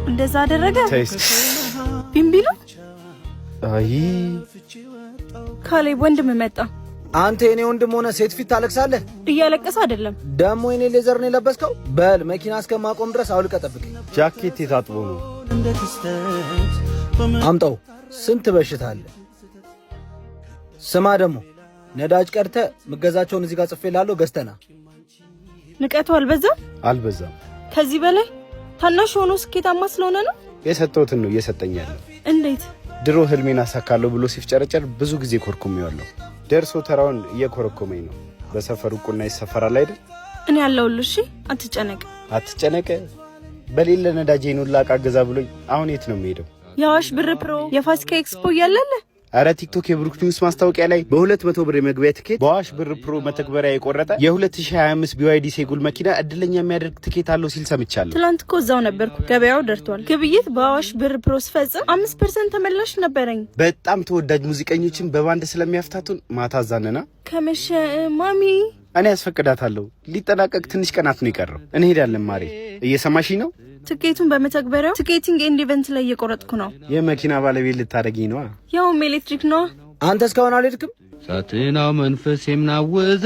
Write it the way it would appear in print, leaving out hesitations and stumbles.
እንደዛ አደረገ። ተይስ። ቢምቢሉ። አይ። ካሌብ፣ ወንድም መጣ። አንተ የኔ ወንድም ሆነ ሴት ፊት ታለቅሳለህ? እያለቀሰ አይደለም። ደግሞ የኔ leather ነው የለበስከው? በል፣ መኪና እስከማቆም ድረስ አውልቀህ ጠብቀኝ። ጃኬት የታጥቦ ነው። አምጣው። ስንት በሽታ አለ። ስማ ደግሞ፣ ነዳጅ ቀድተህ ምገዛቸውን እዚህ ጋር ጽፌልሃለሁ፣ ገዝተና። ንቀቱ አልበዛም? አልበዛም። ከዚህ በላይ ታናሽ ሆኖ ስኬታማ ስለሆነ ነው። የሰጠሁትን ነው እየሰጠኝ ያለው። እንዴት? ድሮ ህልሜን አሳካለሁ ብሎ ሲፍጨረጨር ብዙ ጊዜ ኮርኩሜዋለሁ። ደርሶ ተራውን እየኮረኮመኝ ነው። በሰፈሩ ቁና ይሰፈራል አይደል? እኔ ያለሁልህ። እሺ፣ አትጨነቅ። አትጨነቅ። በሌለ ነዳጅ ሁላ ዕቃ ገዛ ብሎኝ አሁን የት ነው የሚሄደው? የአዋሽ ብር ፕሮ የፋሲካ ኤክስፖ እያለለ። አረ፣ ቲክቶክ የብሩክ ኒውስ ማስታወቂያ ላይ በ200 ብር የመግቢያ ትኬት በአዋሽ ብር ፕሮ መተግበሪያ የቆረጠ የ2025 ቢዋይዲ ሴጉል መኪና እድለኛ የሚያደርግ ትኬት አለው ሲል ሰምቻለሁ። ትላንት እኮ እዛው ነበርኩ። ገበያው ደርቷል። ግብይት በአዋሽ ብር ፕሮ ስፈጽም 5% ተመላሽ ነበረኝ። በጣም ተወዳጅ ሙዚቀኞችን በባንድ ስለሚያፍታቱን ማታ ዛነና። ከመሸ ማሚ። እኔ ያስፈቅዳታለሁ። ሊጠናቀቅ ትንሽ ቀናት ነው የቀረው። እንሄዳለን። ማሬ፣ እየሰማሽኝ ነው? ትኬቱን በመተግበሪያው ticketing and event ላይ እየቆረጥኩ ነው። የመኪና ባለቤት ልታደርጊኝ ነዋ። ያውም ኤሌክትሪክ ነዋ። አንተ እስካሁን አልሄድክም? ሳትናው መንፈስ የምናወዘ